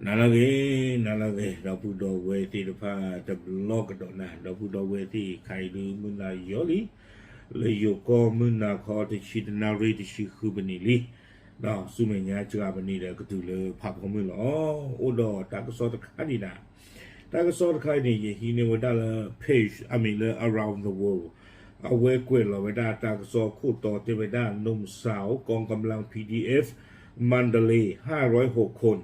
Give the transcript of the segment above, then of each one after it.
နၤလၢအဂ့ၤ, နၤလၢအဂ့ၤ, ဒီပုၢ်ဒီဝဲၢ်သ့ၣ်တဖၣ်တဘျီကဒီးနၤ, ဒီပုၢ်ဒီဝဲၢ်သ့ၣ်ခဲအံၤဒုးမုၢ်နၤယီၤလံ, လၢယိၤကီၢ်မုၢ်နၤခီတဆံတနၣ်ရံၣ်တဆံဃုပနံးလံ, ဒီးဆူမဲာ်ညါစှၤပနံးဒီးကတုၤလၢဖးဖီမုၢ်လီၤ. အိၣ်ဒီးတၢ်ကစီၣ်တခါဒံးနၤ, တၢ်ကစီၣ်တခါအံၤန့ၣ် ယဟံးန့ၢ်ဝဲဒၣ်လၢ page အမံၤလၢ Around the World အဝဲကွဲးလီၤဝဲဒၣ်တၢ်ကစီၣ်ခိၣ်တီတဲဝဲဒၣ် หนุ่มสาวกองกำลัง พีดีเอฟ มันดาเลย์ ห้าร้อยหกคน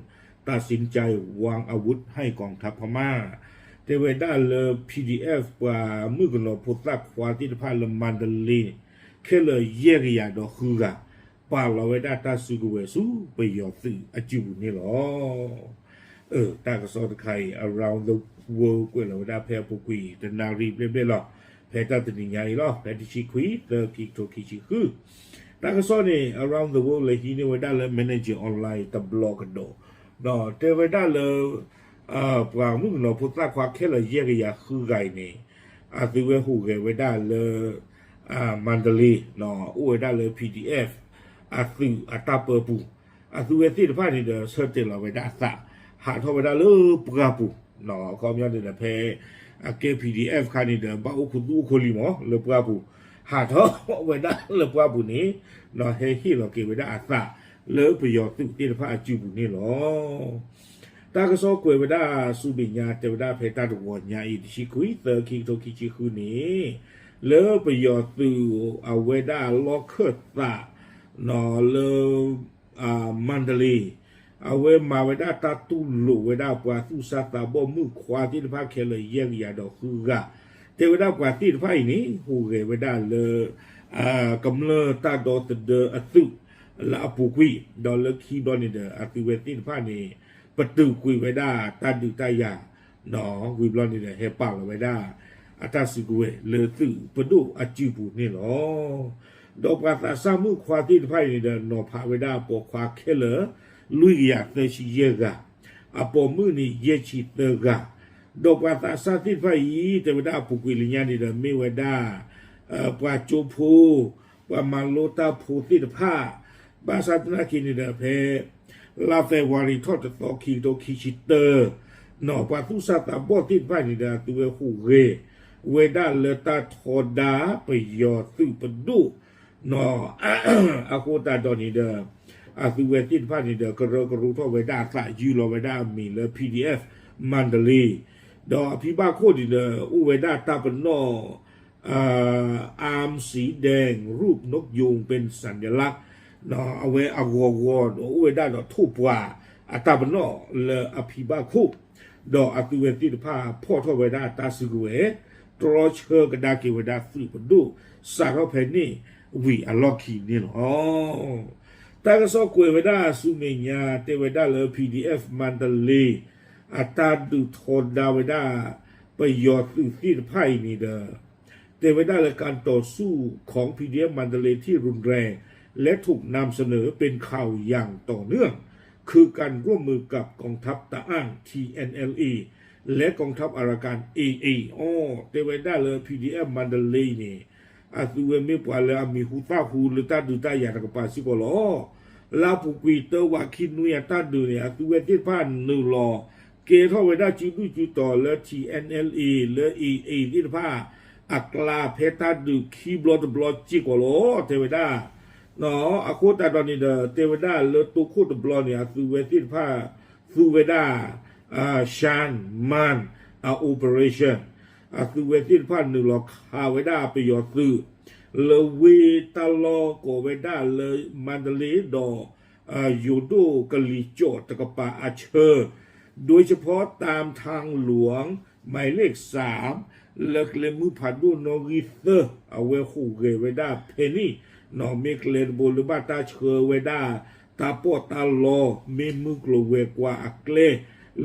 ตัดสินใจวางอาวุธให้กองทัพพม่า တဲဝဲဒၣ်လၢ P D F ပှၤမုၣ်ကနီၤဖိသၣ်ခွါသ့ၣ်တဖၣ်လၢ မန္တလေး ခဲလၢာ်ယဲၢ်ကယၤဒီးဃုဂၤ ပာ်လီၤဝဲဒၣ်တၢ်စုကဝဲၤဆူပယီၤသုးအစုပူၤန့ၣ်လီၤ. တၢ်ကစီၣ်တခါအံၤ Around the World ကွဲးလီၤဝဲဒၣ်ဖဲအပူၤကွံာ်တနၣ်ရံၣ်ဘျဲၣ်ဘျဲၣ်လီၤ. ဖဲတၢ်တနံၤညါအံၤလီၤ, ဖဲတဆံခွံ သၢ ခံကထိခံဆံဃု တၢ်ကစီၣ်န့ၣ် Around the World လၢဟံးန့ၢ်ဝဲဒၣ်လၢ Manager Online တဘျီကဒီး, ဒီးတဲဝဲဒၣ်လၢ ပှၤမုၣ်ကနီၤဖိသၣ်ခွါခဲလၢာ်ယဲၢ်ကယၤဃုဂၤအံၤန့ၣ် အသုဝဲဟူးဂဲၤဝဲဒၣ်လၢ မန္တလေး အိၣ်ဝဲဒၣ်လၢ P D F အသုးအတၢ်ပၢပူၤ, အသုဝဲသ့ၣ်တဖၣ်န့ၣ်ဒီး ဆၢတဲာ်လီၤဝဲဒၣ်အသး ဟးထီၣ်ဝဲဒၣ်လၢပှၢ်ပူၤ, အခီပညီန့ၣ်ဒီး ဖဲအကဲ P D F ခါန့ၣ်ဒီး ဘၣ်အိၣ်ခူသူၣ်အိၣ်ခူလံမး လၢပှၢ်ပူၤ, ဟးထီၣ်ဝဲဒၣ်လၢပှၢ်ပူၤန့ၣ် ဟဲဟ့ၣ်လီၤက့ၤဝဲဒၣ်အသးလၢပယီၤသုးသ့ၣ်တဖၣ်အစုပူၤန့ၣ်လီၤ. တၢ်ကစီၣ်ကွဲးဝဲဒၣ်ဆူမဲာ်ညါ တဲဝဲဒၣ်ဖဲတၢ်တဂီၤညါအံၤ တဆံခွံ သၢ ခံကထိခံဆံဃုန့ၣ် လၢပယီၤသုးအဝဲဒၣ်လီၢ်ခၢၣ်သး လၢ မန္တလေး အဝဲမၤဝဲဒၣ်တၢ်တူၢ်လိာ်ဝဲဒၣ်ပှၤသူၣ်စၢ်သးဘီၣ်မုၣ်ခွါသ့ၣ်တဖၣ်ခဲလၢာ်ယဲၢ်ကယၤဒီးဃုဂၤ, တဲဝဲဒၣ်ပှၤသ့ၣ်တဖၣ်အံၤန့ၣ် ဟူးဂဲၤဝဲဒၣ်လၢ ကမျၢၢ်တၢ်ဒီသဒၢအသုး လၢအပူၤကွံာ်, ဒီးလၢခံဘျီန့ၣ်ဒီး အသုဝဲသ့ၣ်တဖၣ်န့ၣ် ပတုာ်ကွံာ်ဝဲဒၣ်တၢ်ဒုးတၢ်ယၤ ဒီးဝံၤဘျီန့ၣ်ဒီး ဟဲပာ်လီၤဝဲဒၣ် အတၢ်စုကဝဲၤလၢသုးပဒိၣ်အစုပူၤန့ၣ်လီၤ. ဒီးပှၤသးစၢ်မုၣ်ခွါသ့ၣ်တဖၣ်အံၤန့ၣ်ဒီး နီၤဖးဝဲဒၣ်ပိာ်ခွါခဲလၢာ် လွံၢ်ကယၤသၢဆံယဲၢ်ဂၤ, အပိာ်မုၣ်န့ၣ် ယဲၢ်ဆံသၢဂၤ, ဒီးပှၤသးစၢ်သ့ၣ်တဖၣ်အံၤ တဲဝဲဒၣ်အပူၤကွံာ်လၢညါန့ၣ်ဒီး မ့ၢ်ဝဲဒၣ် ပှၤကၠိဖိ ပှၤမၤလိတၢ်ဖိသ့ၣ်တဖၣ်, ဘၣ်ဆၣ်သနာ်က့န့ၣ်ဒီး ဖဲ လါ February ထီၣ်တသီခံကထိခံဆံတၢ ပှၤသူၣ်စၢ်သးဘီၣ်သ့ၣ်တဖၣ်န့ၣ်ဒီး အသုဝဲဟူးဂဲၤဝဲဒၣ်လၢတၢ်ထီဒါပယီၤသုးပဒိၣ် အဃိသတးဒီးန့ၣ်ဒီး အသုဝဲသ့ၣ်တဖၣ်န့ၣ်ဒီး ကရၢကရိထီၣ်ဝဲဒၣ်အသး ယုၢ်လီၤဝဲဒၣ်အမံၤလၢ P D F Mandalay ဒီးအဖံဘၣ်ခိၣ်န့ၣ်ဒီး အိၣ်ဝဲဒၣ်တၢ်ပနီၣ် အၣ် สีแดง รูปนกยูง เป็นสัญลักษณ์ အဝဲအဂီၤဂီၤဒီး အိၣ်ဝဲဒၣ်ဒီးထိၣ်ပှၢ်အတၢ်ပနီၣ်လၢအဖံဘၣ်ခိၣ်, ဒီးအသုဝဲသ့ၣ်တဖၣ်ဖီၣ်ထီၣ်ဝဲဒၣ်တၢ်စုကဝဲၤ တြီဆၢကဒါက့ၤဝဲဒၣ်သုးပဒိၣ် စးထီၣ်ဖဲန့ၣ်ဝံၤအလီၢ်ခံန့ၣ်လီၤ. တၢ်ကစီၣ်ကွဲးဝဲဒၣ်ဆူမဲာ်ညါ တဲဝဲဒၣ်လၢ P D F Mandalay အတၢ်ဒုးထီဒါဝဲဒၣ် ပယီၤသုးသ့ၣ်တဖၣ်အံၤန့ၣ်ဒီး တဲဝဲဒၣ်လၢ การต่อสู้ของ พีดีเอฟ มันดาเลย์ ที่รุนแรง และถูกนำเสนอเป็นข่าวอย่างต่อเนื่อง คือการร่วมมือกับกองทัพตะอั้ง ทีเอ็นเอลเอ และกองทัพอารากัน เอเอ အီ တဲဝဲဒၣ်လၢ P D F Mandalay န့ၣ် အသုဝဲမ့ၢ်ပှၤလၢအမံၤဟူသၣ်ဟူလၢတၢ်ဒုးတၢ်ယၤတကပၤစ့ၢ်ကီးလီၤ. လၢအပူၤကွံာ်တၢဝးခံနွံအတၢ်ဒုးန့ၣ် အသုဝဲသ့ၣ်တဖၣ်နုာ်လီၤ ကဲထီၣ်ဝဲဒၣ်စုဒုၣ်စုတီၤလၢ T N L A လၢ A A သ့ၣ်တဖၣ် အကျါဖဲတၢ်ဒုးခံဘျီတဘျီစ့ၢ်ကီးလီၤ တဲဝဲဒၣ်. အဃိသတးဒီးန့ၣ်ဒီး တဲဝဲဒၣ်လၢတိခိၣ်တဘျီန့ၣ် အသုဝဲသ့ၣ်တဖၣ် သူဝဲဒၣ် ရှမ်း မန် အ operation အသုဝဲသ့ၣ်တဖၣ်နုာ်လီၤခးဝဲဒၣ်ပယီၤသုး လၢဝ့ၢ်တၢ်လီၢ်ကိးဝဲဒၣ်လၢ မန္တလေး ဒီး ယိၤဒိၣ်ကလံၤစိးတကပၤအဆၢ โดยเฉพาะตามทางหลวงหมายเลขสาม လၢကျဲမုၢ်ဖးဒိၣ်နီၣ်ဂံၢ်သၢ အဝဲဟူးဂဲၤဝဲဒၣ်ဖဲန့ၣ် မ့ၢ်ကျဲတဘိလၢဘၣ်တၢ်ဆှၢဝဲဒၣ် တၢ်ပီးတၢ်လီ မ့ၢ်မုၢ်ကျိၤဝဲၤကွာ်အကျဲ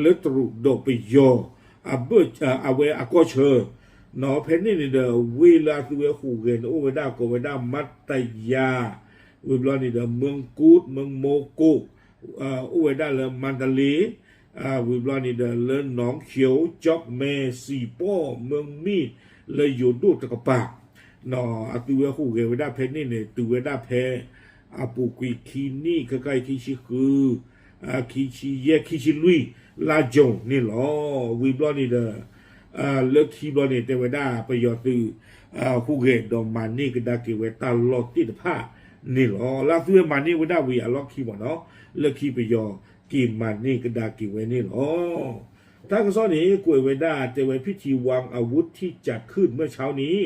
လၢတရူးဒီးပယီၤ အဝဲအကီၢ်ဆၢ ဖဲန့ၣ်န့ၣ်ဒီး ဝ့ၢ်လၢအသုဝဲဟူးဂဲၤန့ၣ် အိၣ်ဝဲဒၣ်ကိးဝဲဒၣ် မတ်တယၤ ဝံၤဘျီန့ၣ်ဒီး မၢင်းကူး မၢင်းမိကိး အိၣ်ဝဲဒၣ်လၢ မန္တလေး ဝံၤဘျီန့ၣ်ဒီး လၢ หนองเขียว ကျောက်မဲ စံၣ်ပီၣ် မၢင်းမ့ၣ် လၢယိၤဒိၣ်တကပၤ အသုဝဲဟူးဂဲၤဝဲဒၣ်ဖဲန့ၣ်န့ၣ် တုၤဝဲဒၣ်ဖဲ အပူၤကွံာ်ခံနံၣ် ခဲခါအံၤခံဆံဃု ခံဆံယဲၢ် ခံဆံလွံၢ် လါယူၤန့ၣ်လီၤ. ဝံၤဘျီန့ၣ်ဒီး လၢခံဘျီန့ၣ် တဲဝဲဒၣ်ပယီၤသုး ဟူးဂဲၤဒီးမၤန့ၢ်ကဒါက့ၤဝဲတၢ်လီၢ်သ့ၣ်တဖၣ်န့ၣ်လီၤ. လၢသုဝဲမၤန့ၢ်ဝဲဒၣ်ဝံၤအလီၢ်ခံမ့ၢ်နီၤ လၢခံပယီၤက့ၤမၤန့ၢ်ကဒါက့ၤဝဲန့ၣ်လီၤ. တၢ်ကစီၣ်န့ၣ် ကွဲးဝဲဒၣ်တဲဝဲ พิธีวางอาวุธที่จัดขึ้นเมื่อเช้านี้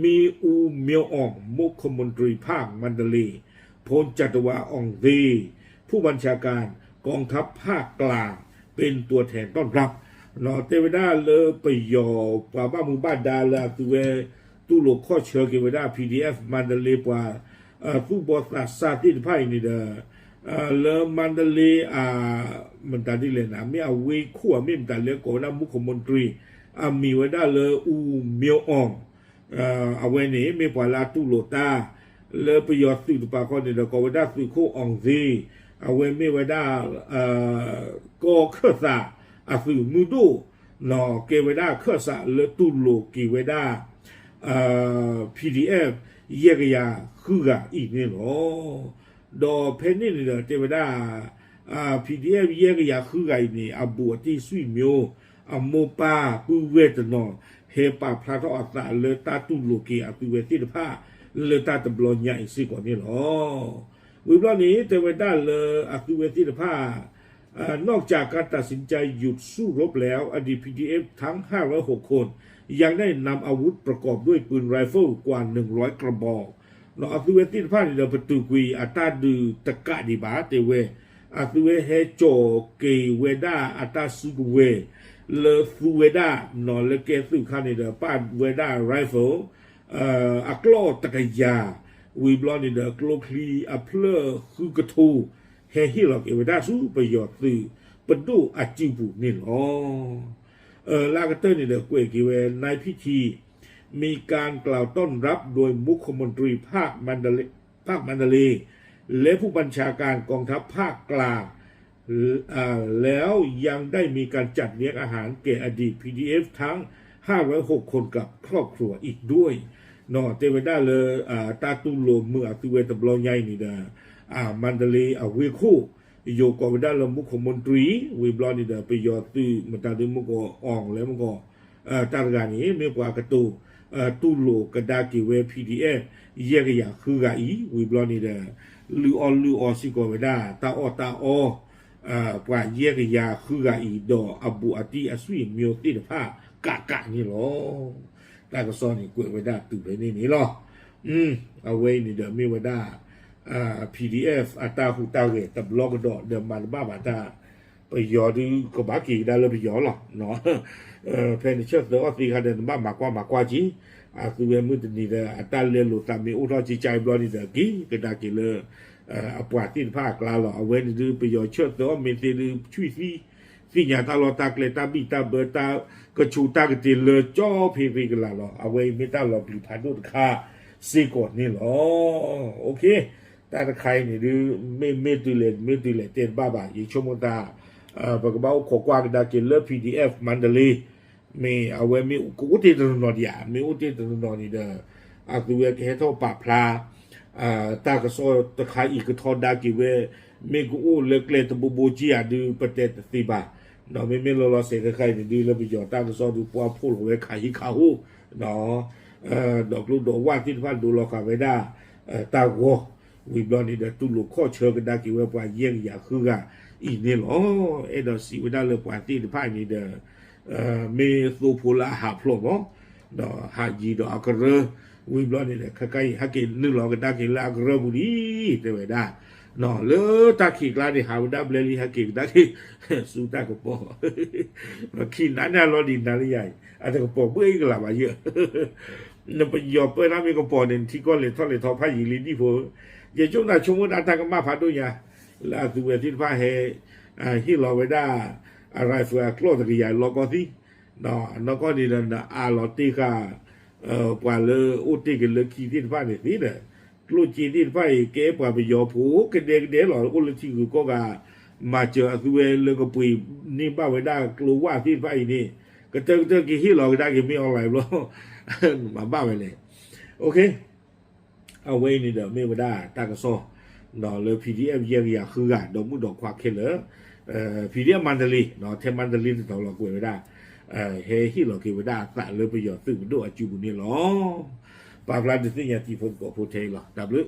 มีอูเมียวอ่อง มุขมนตรีภาคมันดาเลย์ พลจัตวาอ่องเซ ผู้บัญชาการกองทัพภาคกลาง เป็นตัวแทนต้อนรับ တဲဝဲဒၣ်လၢပယီၤပှၤဘၣ်မူဘၣ်ဒါလၢအသုဝဲ တူၢ်လိာ်ခီၣ်ဆၢက့ၤဝဲဒၣ် PDF မၤတလ့ပှၤ သူၣ်ဘီၣ်သးစၢ်သ့ၣ်တဖၣ်အံၤန့ၣ်ဒီး လၢမၤတလ့ မတၤဒ်လဲၣ်န့ၣ် မ့ၢ်အဝ့ၢ်ခိၣ် မ့ၢ်မတၤလၢကိးဝဲဒၣ် မူခိၣ်မူတရံ အမံၤဝဲဒၣ်လၢ အူမၠိအီၣ် အဝဲန့ၣ် မ့ၢ်ပှၤလၢအတူၢ်လိာ်တၢ် လၢပယီၤသုးတပၤဃီန့ၣ်ဒီး ကိးဝဲဒၣ်သုးခိၣ်အီၣ်သ့ အဝဲမ့ၢ်ဝဲဒၣ် ကီၢ်ခၢၣ်သးအသုးမုၢ်ဒိၣ် ကဲဝဲဒၣ်ခၢၣ်စးလၢတူၢ်လိာ်က့ၤဝဲဒၣ် PDF ယဲၢ်ကယၤဃုဂၤအံၤန့ၣ်လီၤ. ဒီးဖဲန့ၣ်န့ၣ်ဒီး တဲဝဲဒၣ် PDF ယဲၢ်ကယၤဃုဂၤအံၤန့ၣ် အဘူးအတံၢ်အဆွေမျိုး အမိၢ်ပၢ်ပုၢ်ဝဲၢ်တနီၤ ဟဲပာ်ဖျါထီၣ်အသးလၢတၢ်တူၢ်လိာ်က့ၤအသုဝဲသ့ၣ်တဖၣ် လၢတၢ်တဘျီညါအံၤစ့ၢ်ကီးန့ၣ်လီၤ. ဝံၤဘျီန့ၣ် တဲဝဲဒၣ်လၢအသုဝဲသ့ၣ်တဖၣ် นอกจากการตัดสินใจหยุดสู้รบแล้ว อดีต PDF ทั้ง ห้าร้อยหก คน ยังได้นำอาวุธประกอบด้วยปืนไรเฟิลกว่า หนึ่งร้อย กระบอก အသုဝဲသ့ၣ်တဖၣ်န့ၣ်ဒီး ပတုာ်ကွံာ်အတၢ်ဒုးတကးဒံးဘၣ် တဲဝဲ အသုဝဲဟဲစိာ်က့ၤဝဲဒၣ်အတၢ်စုကဝဲၤ လၢသူဝဲဒၣ် လၢကဲသုးခါန့ၣ်ဒီး ပာ်ဝဲဒၣ် rifle အကျီၢ်တကယၤ ဝံၤဘျီန့ၣ်ဒီး ကျိချံအဖျၢၣ်ဃုကထိ ဟဲဟ့ၣ်လီၤက့ၤဝဲဒၣ်ဆူပယီၤသုး ပဒိၣ်အစုပူၤန့ၣ်လီၤ. လၢအကတၢၢ်န့ၣ်ဒီး ကွဲးက့ၤဝဲ ในพิธี มีการกล่าวต้อนรับโดยมุขมนตรีภาคมันดาเลย์ ภาคมันดาเลย์ และผู้บัญชาการกองทัพภาคกลาง แล้วยังได้มีการจัดเลี้ยงอาหารแก่อดีต PDF ทั้ง ห้าร้อยหก คนกับครอบครัวอีกด้วย တဲဝဲဒၣ်လၢ တၢ်တူၢ်လိာ်မုာ်အသုဝဲတဘျီညါအံၤန့ၣ်ဒီး မန္တလေးအဝ့ၢ်ခိၣ် ယိၤကိးဝဲဒၣ်လၢ မူခိၣ်မူတရံ ဝံၤဘျီန့ၣ်ဒီး ပယီၤသုးမတၤဒုမူကီၢ်အီၤလဲၣ်မူကီၢ် တၢ်တဂၤန့ၣ် မ့ၢ်ပှၤကတိၤ တူၢ်လိာ်ကဒါက့ၤဝဲ PDF ယဲၢ်ကယၤဃုဂၤအံၤ ဝံၤဘျီန့ၣ်ဒီး လုၢ်အီၣ်လုၢ်အီစ့ၢ်ကီးဝဲဒၣ် တၢ်အီၣ်တၢ်အီ ပှၤယဲၢ်ကယၤဃုဂၤအံၤ ဒီးအဘူးအတံၢ်အဆွေမျိုးသ့ၣ်တဖၣ် ကးကးန့ၣ်လီၤ. တၢ်ကစီၣ်န့ၣ်ကွဲးဝဲဒၣ်တုၤဖဲန့ၣ်န့ၣ်လီၤ. အဝဲအံၤန့ၣ်ဒီးမ့ၢ်ဝဲဒၣ် PDF အတၢ်ဟူးတၢ်ဂဲၤတဘျီကဒီး ဒီးမၤတဘၣ်ဘၣ်တၢ် ပယီၤဒုးကဘၣ်က့ၤကဒါလၢပယီၤလီၤ. ဖဲနဆၢၣ်သၢအီၣ်သ့ခါဒီး နဘၣ်မၤကွၢ်မၤကွၢ်က့ၤ အသုဝဲမုၢ်တနံၤဒီး အတၢ်လဲလိာ်သးမ့ၢ်အိၣ်ထီၣ်ကကဘျီန့ၣ်ဒီး က့ၤကဒါက့ၤလၢ အပှၤသ့ၣ်တဖၣ်အကျါလီၤ. အဝဲန့ၣ်ဒုး ပယီၤဆၢၣ်သၢအီၣ်မ့ၢ်သ့ဒုး ဆွံၣ်သံ သ့ၣ်ညါတၢ်လီၢ်တၢ်ကျဲ တၢ်ဘံၣ်တၢ်ဘၢ တၢ်ကဆူးတၢ်ကတ့ၤလၢကၠီဖံးရ့ကလာ်လီၤ. အဝဲအံၤမ့ၢ်တၢ်လီၤပျံၤဖးဒိၣ်တခါစ့ၢ်ကီးန့ၣ်လီၤ. တၢ်တခါအံၤန့ၣ်ဒုး မ့ၢ်မ့ၢ်တုၤလဲၣ် မ့ၢ်တုၤလဲၣ်တဲတဘၣ်ဘၣ် ယဆိကမိၣ်သး ပကဘၣ်အိၣ်ခိးကွၢ်ကဒါက့ၤလၢ PDF မန္တလေး မ့ၢ်အဝဲမ့ၢ်ကအိၣ်တ့ၢ်တနီၤနီၤဒံးဧါ မ့ၢ်အိၣ်တ့ၢ်တနီၤနီၤန့ၣ်ဒီး အသုဝဲကဟဲထီၣ်ပာ်ဖျါ တၢ်ကစီၣ်တခါအံၤကထီဒါက့ၤဝဲ မ့ၢ်ကအိၣ်လၢကျဲတဘိဘိက့ဧါဒုး ပတဲတသ့ဘၣ်. မ့မ့ၢ်လီၤလီၤဆဲးခဲခါအံၤန့ၣ်ဒုး လၢပယီၤတၢ်ကစီၣ်ဒုး ပှၢ်ဖှိၣ်လီၤဝဲခးဟံးခးဟိၣ် ဒီးကျိဒိးဝၣ်သ့ၣ်တဖၣ်ဒိလီၤဃာ်ဝဲဒၣ် တၢ်ဂီၤ ဝံၤဘျီန့ၣ်ဒီး တူၢ်လိာ်ခီၣ်ဆၢကဒါက့ၤဝဲပှၤယဲၢ်ကယၤဃုဂၤအံၤန့ၣ်လီၤ. အဲၣ်ဒိးစံးဝဲဒၣ်လၢပှၤသ့ၣ်တဖၣ်အံၤန့ၣ်ဒီး မ့ၢ်သိဖိလၢအဟးဖျိးမး ဒီးဟးယံၤဒီးအကရၢ ဝံၤဘျီန့ၣ်ဒီး ခဲခါအံၤ ဟဲက့ၤနုာ်လီၤကဒါက့ၤလၢအကရၢပူၤလံ တဲဝဲဒၣ် လၢတၢ်ခံးကျါန့ၣ် ဟးဝဲဒၣ်ဘျဲလံ ဟဲက့ၤကဒါက့ၤ ဆူတၢ်ကပီၤ ခံနၤန့ၣ်လီၤဒံးနၤလၢယၤအံၤ အတကပီၤဘှ့ၣ်ကလာ်ဘၣ်ယဲၢ် နပယီၤပၢတၢ်မ့ၢ်ကပီၤန့ၣ် နထံကီၢ်လဲၤထီၣ်လဲၤထီဖးယံာ်လံဒံၣ်ဖိ ယဆိကမိၣ်နၤဆိကမိၣ်ဒၣ်တၢ်ကမၣ်ဖးဒိၣ်ညါ လၢအသုဝဲသ့ၣ်တဖၣ်ဟဲ ဟ့ၣ်လီၤဝဲဒၣ် အ rifle အကျီၢ်တကယၤလီၢ်ကီၢ်သံ အနီၢ်ကီၢ်န့ၣ်ဒီး နအးလီၤတ့ၢ်ဃာ် ပှၤလၢအိၣ်တ့ၢ်က့ၤလၢခံသ့ၣ်တဖၣ်န့ၣ်သ့ဒီး ကျိၣ်စ့သ့ၣ်တဖၣ်အံၤ ကဲပှၤပယီၤဖိကဒဲကဒဲလီၤ အိၣ်လၢထံဂုၤကီၢ်ဂၤ မၤစၢၤအသုဝဲလၢကပှ့ၤန့ၢ်ဘၣ်ဝဲဒၣ်ကျိဝၣ်သ့ၣ်တဖၣ်အံၤန့ၣ် ကတၢၢ်ကတၢၢ်က့ၤဟ့ၣ်လီၤကဒါက့ၤမ့ၢ် online ဘျီ မၤဘၣ်ဝဲလဲၣ် အဝဲအံၤန့ၣ်ဒီးမ့ၢ်ဝဲဒၣ်တၢ်ကစီၣ် လၢ PDF ယဲၢ်ကယၤဃုဂၤ ဒီးမုၣ်ဒီးခွါခဲလၢာ် PDF မန္တလေး, ထဲမန္တလေးတတီၤလီၤကွဲးဝဲဒၣ်, ဟဲဟ့ၣ်လီၤက့ၤဝဲဒၣ်အသးလၢပယီၤသုးပဒိၣ်အစုပူၤန့ၣ်လီၤ. ပာ်ဖျါဒုးသ့ၣ်ညါတံၤဖိသကိးဖိထဲအံၤလီၤ. တၢ်ဘျုး